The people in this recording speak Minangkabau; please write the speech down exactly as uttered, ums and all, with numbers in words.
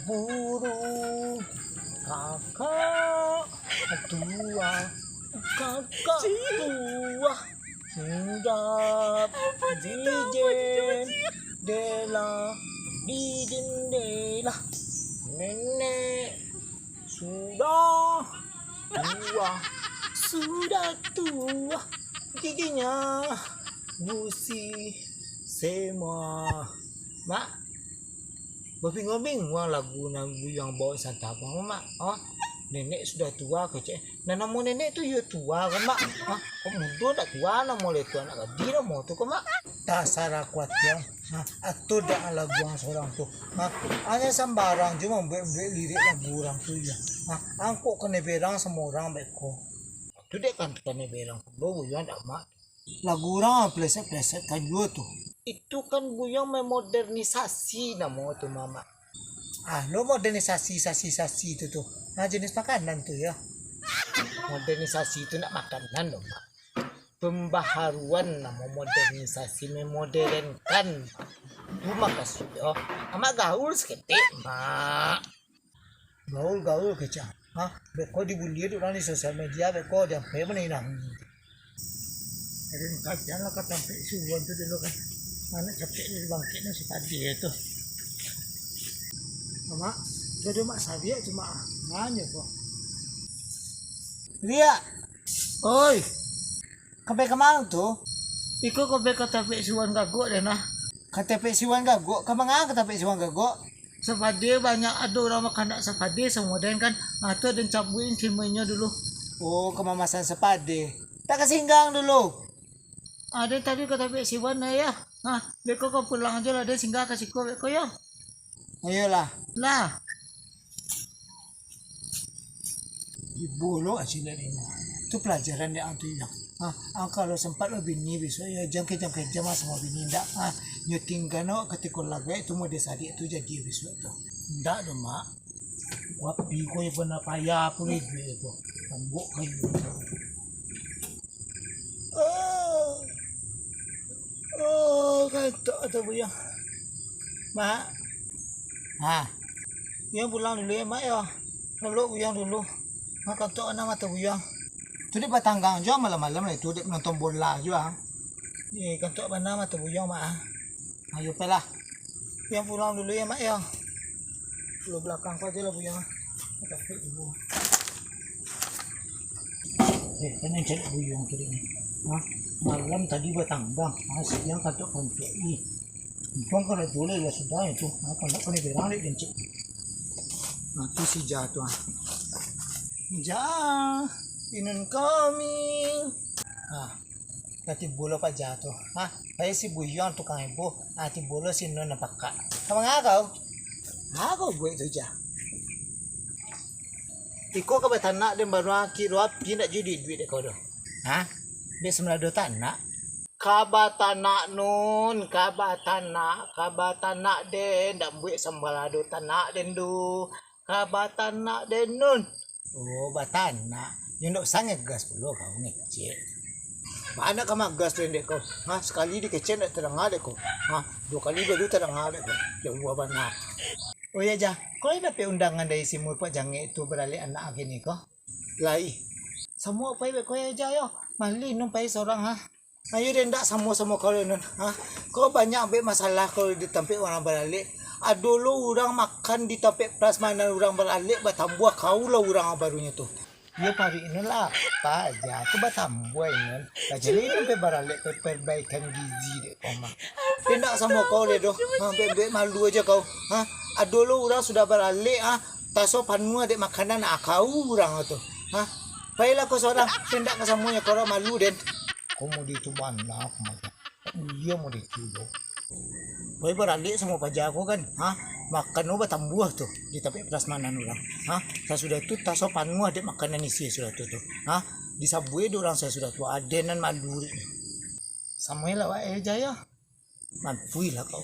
Burung kakak tua, kakak tua, hinggap di jendela, di jendela. Nenek sudah tua, sudah tua, giginya busi semua. Mak, babingung-bingung lagu nan Buyuang bawa santa ko, Mak. Oh, nenek sudah tua kecek. Nan namo nenek tu yo tua kan, Mak? Hah? Kok mudo ndak tua namo le tu, anak gadih namo tu ko, Mak? Tasarah kuatiang. Ha, atau dak lagu ang sorang tu. Ha, hanya sambarang je mambuek-buek lirik lagu urang tu ya. Ha, angkok kanai berang samo urang beko. Tu dek kan kanai berang pulo Buyuang dak, Mak? Lagu urang pleset-pleset kan juo tu. Itu kan Buyuang memodernisasi namo tu, Mamak. Ah, lo modernisasi, sasi, sasi tu tu. Nah, jenis makanan tu ya. Modernisasi tu nak makanan lo, Mak. Pembaharuan namo modernisasi, memoderenkan. Tu makasuik yo. Amak gaul saketek, Mak. Gaul-gaul kecek. Hah? Beko dibully dek urang di sosial media, beko diampai mana inang. Jadi kajian lah ka tampek suwon tu dulu kan. Anak capek dari bangkit ni si padi tu. Mak, jodoh Mak Sabiak tu, Mak. Nanya ko. Liak. Oi. Kapai ka ma tu? Iko kapai ka tampek suwon gagok deh nah. Ka tampek suwon gagok? Ka manga ka tampek suwon gagok? Sapade banyak ado urang bakahandak sapade samo den kan. Ah, tu den cabuik kimenyo dulu. Oh, ka mamasan sapade. Tak ka singgang dulu. Ah, den tadi ka tampek siwan nah, ya. Ah, beko ka pulang ajo lah, den singgah ka siko beko, yo. Ayolah. Lah. Ibo lo asilek ni. Tu pelajaran dek ang tu, Ijang. Ha, ang kalau sempat lo bini besok, yo, jang kejam-kejam lah samo bini, ndak? Ha, nyo tingga no katiko lagak tu mode sadiak tu jadi besok tu. Ndak doh, Mak. Wapi ko yo bana payah pulo iduik ko. Tambok kayu. Oh. Oh, kantok atau buyuang. Mak. Ha. Buyuang pulang dulu ya, Mak, ya. Lalok buyuang dulu. Mak, kantok bana mato buyuang. Tu dek batanggang juo malam-malam lah itu, dek nonton bola juo, ah. Eh, kantok bana mato buyuang, Mak, ah. Ayo, pai lah. Buyuang pulang dulu ya, Mak, ya. Pulo balakang ko ajo lah buyuang, ah. Tapi dulu. Eh, kan yang cari buyuang tadi ni. Ha? Malam tadi batanggang. Ha, siang kantok-kantok. Ih. Untuang kalau boleh lah sudah itu. Ha, kandak kanai berang dek dencik. Ha, tu si Ja tu, ha. Ja, Inun coming. Ha, nanti bolo paja tu. Ha, pai si buyuang tukang ibo. Ha, ti bolo si Nun nampak. Ka manga kau? Ha, kau buek tu Ja. Iko ka batanak den baru aki lo api ndak jadi duit dek kau doh. Ha? Dek sambalado tanak. Ka batanak Nun, ka batanak, ka batanak den, ndak buek sambalado tanak den doh. Ka batanak den Nun. Oh, batanak. Yo ndak usah ngegas pulo kau ngecek. Bana ka magas tu dek kau. Ha, sakali dikecek ndak tadanga dek kau. Ha, duo kali baru tadanga dek kau. Jauah bana. Oh ya, Ja, kau lai dapek undangan dari si Murpek Jangek tu baralek anak kini ko? Lai. Samo pai beko ya, Ja, yo. Malin Nun pai sorang, ha. Ayo deh, ndak samo-samo kau, Nun, ha. Kau banyak ambek masalah kau di tampek urang baralek. Ado lo urang makan di tampek prasmanan urang baralek, batambuah kau lah urang barunyo tu. Iyo, paruik Inun lah, apa aja tu batambuah Inun. Lah, jadi Inun pai baralek, pai perbaikan gizi dek kau mah. Indak samo kau le doh. Ha, bek-bek malu aja kau. Ha, ado lo urang sudah baralek, ha, taso panuah dek makanan, ah, kau urang tu. Ha, pailah kau sorang, indak ka samonyo kau urang malu den. Kau mode tu bana, kau mah. Iyo, mode tu lo. Pai baralek samo paja ko kan, ha? Makan lo batambuah tu di tampek prasmanan urang, ha? Sasudah tu taso panuah dek makanan isi sudah tu, tu, ha? Disabuik dek urang sasudah tu, aden nan malu dek ni. Samuel awak eh Jaya. Mampuilah kau.